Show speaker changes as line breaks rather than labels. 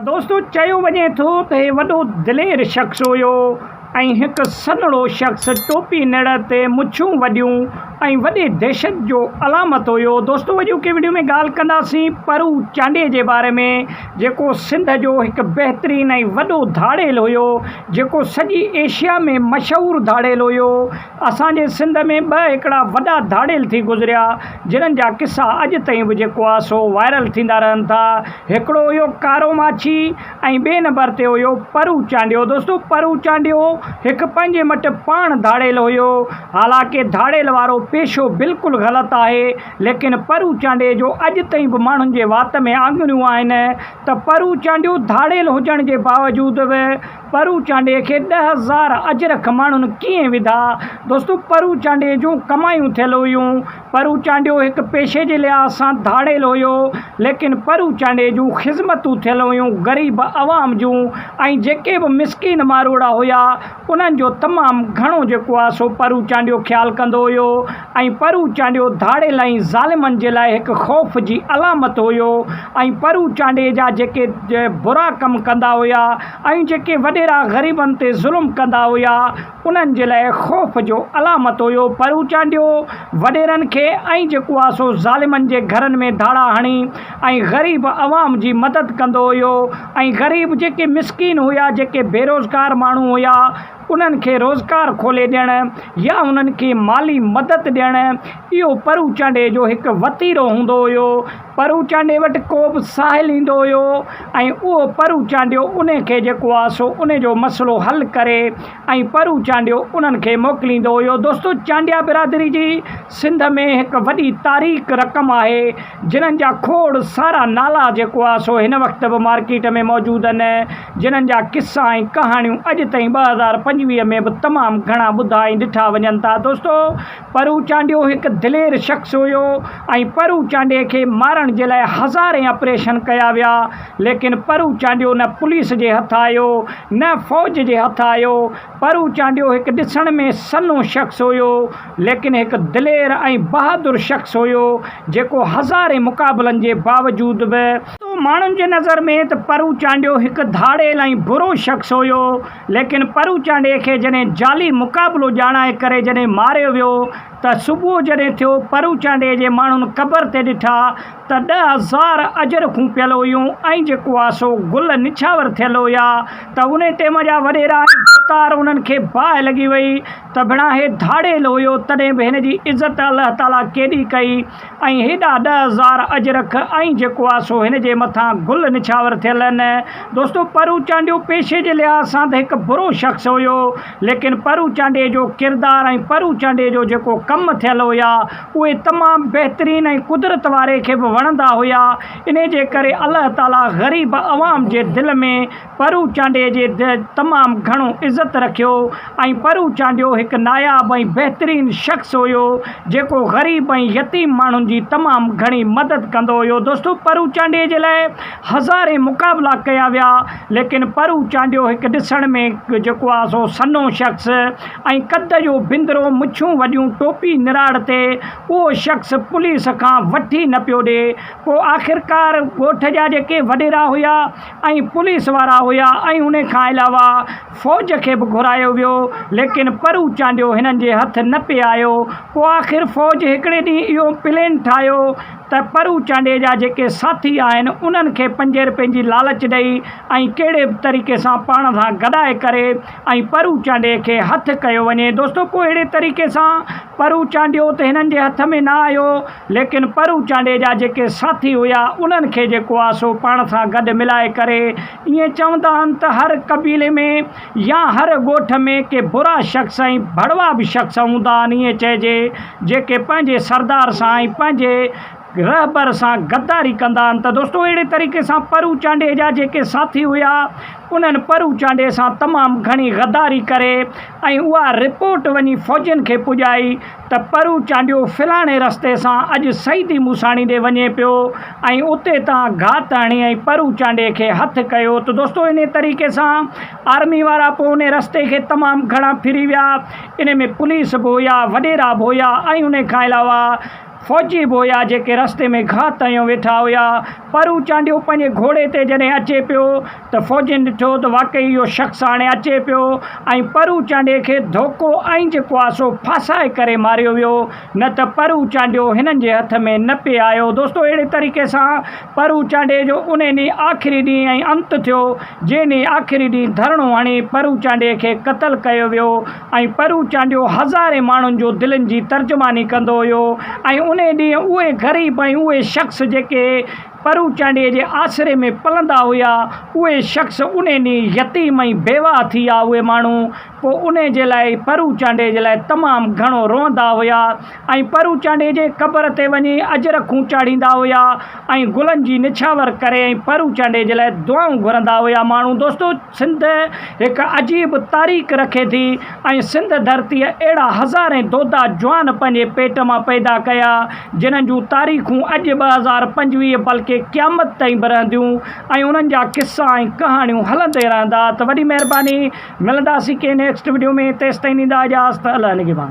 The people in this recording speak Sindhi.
ته دوستو چيو وڃي ٿو ته هي وڏو دلير شخص هيو ۽ هڪ سنهڙو شخص ٽوپي نڙ تي مڇون وڏيون ۽ وڏي دهشت جو علامت هيو دوستو اڄوڪي وڊيو ۾ ڳالهه ڪنداسين پرو چانڊيي جي باري ۾ جيڪو سنڌ جو هڪ بهترين ۽ وڏو ڌاڙيل هيو جيڪو سڄي ايشيا ۾ مشهور ڌاڙيل هيو اسان جي سنڌ ۾ ٻه هڪڙا وڏا ڌاڙيل ٿي گذريا، جنھن جا قصا اڄ تائين به جيڪو آ سو وائرل ٿيندا رهن ٿا. هڪڙو هيو ڪارو ماڇي ۽ ٻئي نمبر تي هيو پرو چانڊيو. دوستو پرو چانڊيو هڪ پنهنجي مٽ پاڻ ڌاڙيل هيو. حالانڪه ڌاڙيل وارو پيشو بلڪل غلط آهي، ليڪن پرو چانڊيي جو اڄ تائين به ماڻهن جي وات ۾ آڱريون آهن ته پرو چانڊيو ڌاڙيل هجڻ جي باوجود به پرو چانڊيي کي 10,000 اجرڪ ماڻهن ڪيئن وڌا؟ دوستو پرو چانڊيي جون ڪمايون ٿيل هيون. پرو چانڊيو هڪ پيشي جي لحاظ سان ڌاڙيل هيو، ليڪن پرو چانڊيي جون خذمتون ٿيل هيون غريب عوام جون ۽ جيڪي به مسڪين ماروئڙا هيا انهن جو تمام گهڻو جيڪو آ سو پرو چانڊيو خيال ڪندو هيو ۽ پرو چانڊيو ڌاڙيل ۽ ظالمن جي لاء هڪ خوف جي علامت هيو ۽ پرو چانڊيي جا جيڪي برا ڪم ڪندا هيا ۽ جيڪي وڏيرا غريبن تي ظلم ڪندا هيا انهن جي لاء خوف جو علامت هيو پرو چانڊيو وڏيرن کي ۽ جيڪو آ سو ظالمن جي گهرن ۾ ڌاڙا هڻي ۽ غريب عوام جي مدد ڪندو هيو ۽ غريب جيڪي مسڪين هيا جيڪي بيروزگار ماڻهو هيا انهن کي روزگار کولي ڏيڻ يا انهن کي مالي مدد ڏيڻ اهو پرو چانڊيي جو هڪ وتيرو هوندو هيو پرو چانڊيي وٽ ڪو به ساحل ايندو هيو ۽ اهو پرو چانڊيو انهي کي جيڪو آ سو انهي جو مسئلو حل ڪري ۽ پرو چانڊيو انهن کي موڪليندو هيو دوستو چانڊيا برادري جي سنڌ ۾ هڪ وڏي تاريخ رقم آهي جنھن جا کوڙ سارا نالا جيڪو آ سو هن وقت به مارڪيٽ ۾ موجود ان جنھن جا قصا ۽ ڪهاڻيون اڄ تائين 2025 ۾ به تمام گهڻا ٻڌا ۽ ڏٺا وڃن ٿا دوستو پرو چانڊيو هڪ دلير شخص هيو ۽ پرو چانڊيي کي مارڻ جي لاء هزارين آپريشن ڪيا ويا ليڪن پرو چانڊيو نه پوليس جي هٿ آيو نه فوج جي هٿ آيو پرو چانڊيو هڪ ڏسڻ ۾ سنهو شخص هيو، ليڪن هڪ دلير ۽ بهادر شخص هيو، جيڪو هزارين مقابلن جي باوجود به. ماڻهن جي نظر ۾ ته پرو چانڊيو هڪ ڌاڙيل ۽ برو شخص هيو، ليڪن پرو چانڊيي کي جڏهن جعلي مقابلو ڄاڻائي ڪري جڏهن ماريو ويو ته صبح جڏهن ٿيو پرو چانڊيي جي ماڻهن قبر تي ڏٺا ته 10,000 اجرڪون پيل هيون ۽ جيڪو آ سو گل نڇاور ٿيل هيا ته انهي ٽيم جا وڏيرا ۽ ڀوتار انهن کي باهه لڳي وئي ته ڀيڻا هي ڌاڙيل هيو تڏهن به هن جي عزت الله تعاليٰ ڪيڏي ڪئي ۽ هيڏا 10,000 اجرڪ ۽ جيڪو آ سو هن جي مٿان گل نڇاور ٿيل آهن. دوستو پرو چانڊيو پيشي جي لحاظ سان ته هڪ برو شخص هيو ليڪن پرو چانڊيي جو ڪردار ۽ پرو چانڊيي جو جيڪو ڪم ٿيل هيا اهي تمام بهترين ۽ قدرت واري کي به وڻندا هيا، انهي جي ڪري الله تعالي غريب عوام جي دل ۾ پرو چانڊيي جي تمام گهڻو عزت رکيو ۽ پرو چانڊيو هڪ ناياب ۽ بهترين شخص هيو جيڪو غريب ۽ يتيم ماڻهن جي تمام گهڻي مدد ڪندو هيو دوستو پرو چانڊيي جي لاء هزارين مقابلا ڪيا ويا ليڪن پرو چانڊيو هڪ ڏسڻ ۾ جيڪو آ سو سنهو شخص ۽ قد جو بندرو، مڇون وڏيون، ٽوپي نراڙ تي، اهو شخص پوليس کان وٺي نه پيو ڏي. پوء آخرڪار ڳوٺ جا جيڪي وڏيرا هيا ۽ پوليس وارا هيا ۽ ان کان علاوه فوج کي به گهرايو ويو، ليڪن پرو چانڊيو هنن جي هٿ نه پئي آيو. پوء آخر فوج هڪڙي ڏينهن اهو پلين ٺاهيو ته پرو چانڊيي جا جيڪي ساٿي آهن انهن کي پنجين رپين جي لالچ ڏئي ۽ ڪهڙي به طريقي سان پاڻ سان گڏائي ڪري ۽ پرو چانڊيي کي هٿ ڪيو وڃي دوستو پوء اهڙي طريقي سان پرو چانڊيو ته هنن جي هٿ ۾ نه آيو ليڪن پرو چانڊيي جا جيڪي ساٿي هيا انهن کي جيڪو آ سو پاڻ سان گڏ ملائي ڪري ائين چوندا آهن ته هر قبيلي ۾ يا هر ڳوٺ ۾ ڪي برا شخص ۽ ڀڙوا به شخص هوندا آهن ائين چئجي جيڪي پنهنجي سردار سان ۽ پنهنجي رهبر سان غداري ڪندا آهن ته دوستو اهڙي طريقي سان پرو چانڊيي جا جيڪي ساٿي هيا انهن پرو چانڊيي سان تمام گهڻي غداري ڪري ۽ اها رپورٽ وڃي فوجين کي پڄائي ته پرو چانڊيو فلاڻي رستي سان اڄ سعيدي موساڻي ڏي وڃي پيو ۽ اتي تان گهات هڻي ۽ پرو چانڊيي کي هٿ ڪيو ته دوستو انهي طريقي سان آرمي وارا پوء انهي رستي کي تمام گهڻا ڦري ويا انهي ۾ پوليس به هيا وڏيرا به هيا ۽ انهي کان علاوه. فوجي به هيا جيڪي رستي ۾ گهات هنيو ويٺا هيا. پرو چانڊيو پنهنجي گهوڙي تي جڏهن اچي پيو ته فوجين ڏٺو ته واقعي اهو شخص هاڻي اچي پيو ۽ پرو چانڊيي کي ڌوڪو ۽ جيڪو آهي سو ڦاسائي ڪري ماريو ويو نه ته پرو چانڊيو هنن جي هٿ ۾ نه پئي آيو. دوستو اهڙي طريقي سان پرو چانڊيي جو انهي ڏينهن آخري ڏينهن ۽ انت ٿيو جنهن ڏينهن آخري ڏينهن ڌرڻو هڻي پرو چانڊيي کي قتل ڪيو ويو ۽ پرو چانڊيو هزارين ماڻهن جو دلين جي ترجماني ڪندو هيو ۽ انهي ڏينهن اهي غريب ۽ اهي شخص جيڪي پرو چانڊيي جي آسري ۾ پلندا هيا اهي شخص انهي ڏينهن يتيم ۽ بيواهه ٿي ويا اهي ماڻهو پوء انهي جي لاء پرو چانڊيي جي لاء تمام گهڻو روئندا هيا ۽ پرو چانڊيي جي قبر تي وڃي اجرڪون چاڙهيندا هيا ۽ گلن جي نڇاور ڪري ۽ پرو چانڊيي جي لاء دعائون گهرندا هيا ماڻهو دوستو سنڌ هڪ عجيب تاريخ رکي ٿي ۽ سنڌ ڌرتيء اهڙا هزارين دودا جوان پنهنجي پيٽ مان پيدا ڪيا جنھن جون تاريخون اڄ 2025 بلڪه قيامت تائين به رهنديون ۽ انهن جا قصا ۽ ڪهاڻيون هلندي رهندا ته وڏي مهرباني ملنداسين ڪنهن نيڪسٽ وڊيو ۾ تيستائين ڏيندا اجازت الله نگهبان.